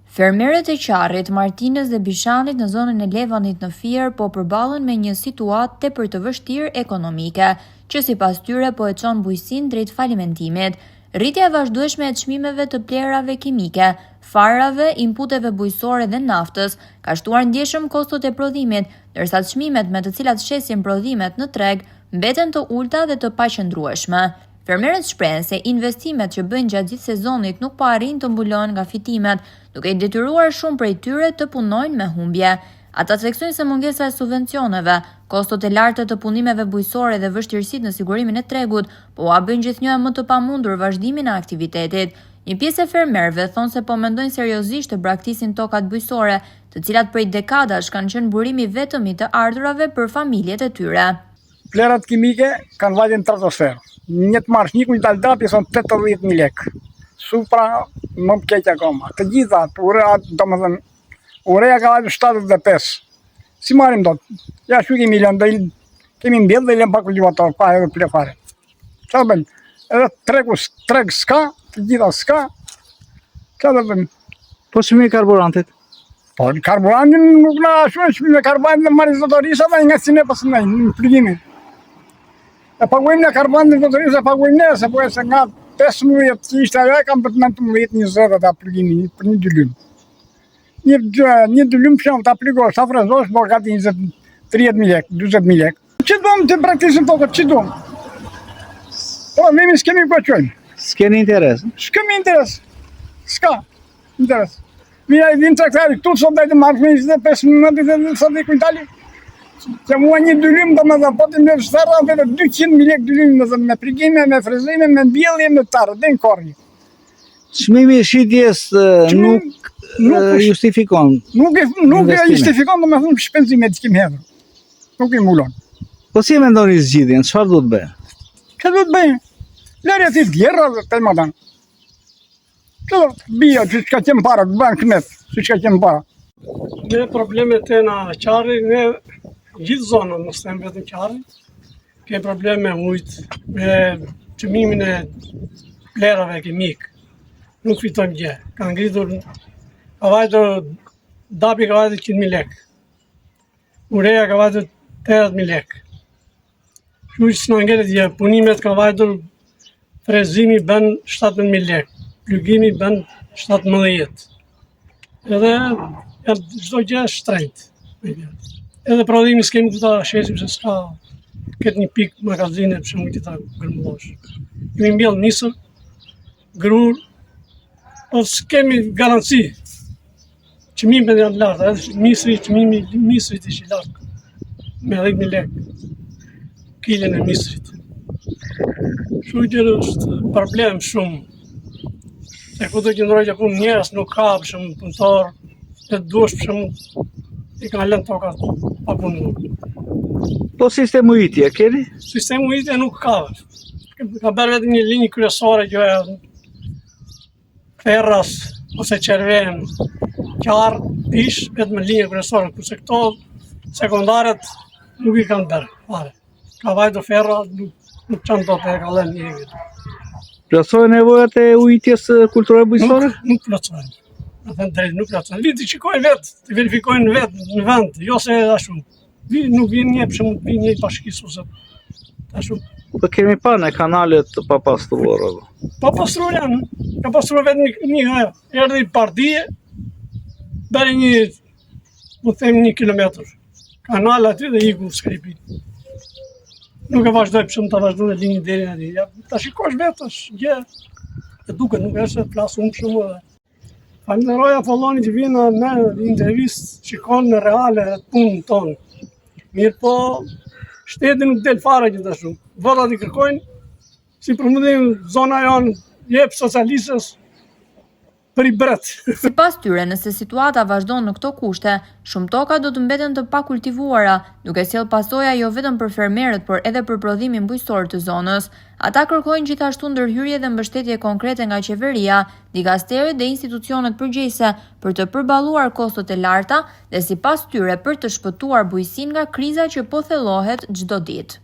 Fermerët e Qarrit, Martinës dhe Bishanit në zonën e Levanit në Fier po përballen me një situatë tepër të vështirë ekonomike, që sipas tyre po e çon bujqësinë drejt falimentimit. Rritja e vazhdueshme e çmimeve të plehrave kimike, farave, inputeve bujqësore dhe naftës ka shtuar ndjeshëm kostot e prodhimit, ndërsa çmimet me të cilat shesin prodhimet në treg mbeten të ulëta dhe të paqëndrueshme. Fermerët shprehen se investimet që bëjnë gjatë gjithë sezonit nuk po arrijnë të mbulohen nga fitimet, duke i detyruar shumë prej tyre të punojnë me humbje. Ata theksojnë se mungesa e subvencioneve, kostot e larta të punimeve bujqësore dhe vështirësitë në sigurimin e tregut po ua bëjnë gjithnjë e më të pamundur vazhdimin e aktivitetit. Një pjesë e fermerëve thonë se po mendojnë seriozisht të braktisin tokat bujqësore, të cilat prej dekadash kanë qenë burimi i vetëm i të ardhurave për familjet e tyre. Plehrat kimike kanë vajtur në stratosferë. Një të marrësh një kuintal dapi son 80.000 lekë. Supra më keq akoma. Të gjitha, urea, domethënë, urea ka vajtur 75. S'i marrim dot. Ja shu kemi lënë, dhe kemi mbjellë dhe i lëmë pa kultivator, pa edhe pleh fare. Ça bëjmë? Edhe tregu, treg s'ka, të gjitha s'ka. Ça do bëjmë? Po çmimi i karburantit? Po, karburantin nuk na ashtu çmimin e karburantit në marrin zotërisë dhe nga si ne pas ne, në pligimin. E paguajmë në karburantin zotërisë, e paguajmë ne, se po e se nga 15 që ishte ajo e kam për 19, 20 ata pligimin, për një dylym. Një, një dylym për ta pligosh, ta frezosh, bo gati 20, 30 mijë lekë, 40 mijë lekë. Ç'i duam të braktisim tokët, ç'i duam? Po, ne s'kemi ku çojmë. S'keni interes? S'kemi interes. S'ka interes. Mira i vin traktori këtu sot do të marrë me 25 në ditë dhe sot i kuintali. Që mua një dylim do me dhe po të mbledh shtara dhe 200 mijë lekë dylim me dhe me pligime, me frezime, me mbjellje, me tarë, dhe në korrje. Çmimi i shitjes nuk nuk justifikon. Nuk e nuk e justifikon do me thënë shpenzimet që kemi hedhur. Nuk i mbulon. Po si e mendoni zgjidhjen? Çfarë duhet të bëjë? Çfarë duhet të bëjë? Lëre ti vjerra dhe të më Të bia, që çka qenë para, të bënë kënet, që çka qenë para. Ne problemet e na Qarri, ne gjithë zonën, mos them vetëm Qarri, kemi probleme me ujt, me çmimin e plehrave kimik. Nuk fitojmë gjë. Ka ngritur, ka vajtur, dapi ka vajtur 100.000 lekë. Ureja ka vajtur 80.000 lekë. Kështu që s'na ngelet gjë, punimet ka vajtur frezimi bën 17.000 lekë, plugimi bën 17. Edhe çdo gjë është shtrenjtë. Edhe prodhimi s'kemi ku ta shesim se s'ka këtë një pikë magazine për shembull që ta grumbullosh. Kemi mbjell misër, grurë, po s'kemi garanci. Çmimet janë të larta, edhe misri, çmimi i misrit është i lartë. Me 10.000 lekë kilën e misrit. Kështu që është problem shumë. Se ku do qëndrojë që punë njerëz nuk ka për shembull punëtor, të duash për shembull i kanë lënë tokat pa punu. Po sistem ujitje keni? Sistem ujitje nuk ka. Ka bërë vetëm një linjë kryesore që e Ferras ose Qerven, Qarr, Pish, vetëm linjë kryesore, kurse këto sekondaret nuk i kanë bërë, fare. Ka vajtur ferra, nuk, nuk çan dot e ka lënë një vit. Plotësojnë nevojat e ujitjes kulturave bujqësore? Nuk, nuk plotësojnë. Me thënë drejt, nuk plotësojnë. Vijnë të shikojnë vetë, të verifikojnë vetë në vend, jo se ashtu. Vi, nuk vjen një, për shembull, vjen një i bashkisë ose ashtu. Po kemi pa në kanalet të papastruara. Papastruar janë, ka pastruar vetëm një, një herë. Erdhi pardje, bëri një, po them një kilometër. Kanal aty dhe iku skripi. Nuk e vazhdoi për shembull ta vazhdoj në linjë deri aty. Ja, ta shikosh vetë, është gjë e duket, nuk është se flas unë për shembull edhe. Falenderoj Apollonin që vjen në intervistë, shikon në reale punën tonë. Mirëpo, shteti nuk del fare gjithashtu. Votat i kërkojnë, si përfundim zona jonë jep socialistës për ibret. Sipas tyre, nëse situata vazhdon në këto kushte, shumë toka do të mbeten të pakultivuara, duke sjellë pasoja jo vetëm për fermerët, por edhe për prodhimin bujqësor të zonës. Ata kërkojnë gjithashtu ndërhyrje dhe mbështetje konkrete nga qeveria, dikasteret dhe institucionet përgjegjëse për të përballuar kostot e larta dhe sipas tyre për të shpëtuar bujqësinë nga kriza që po thellohet çdo ditë.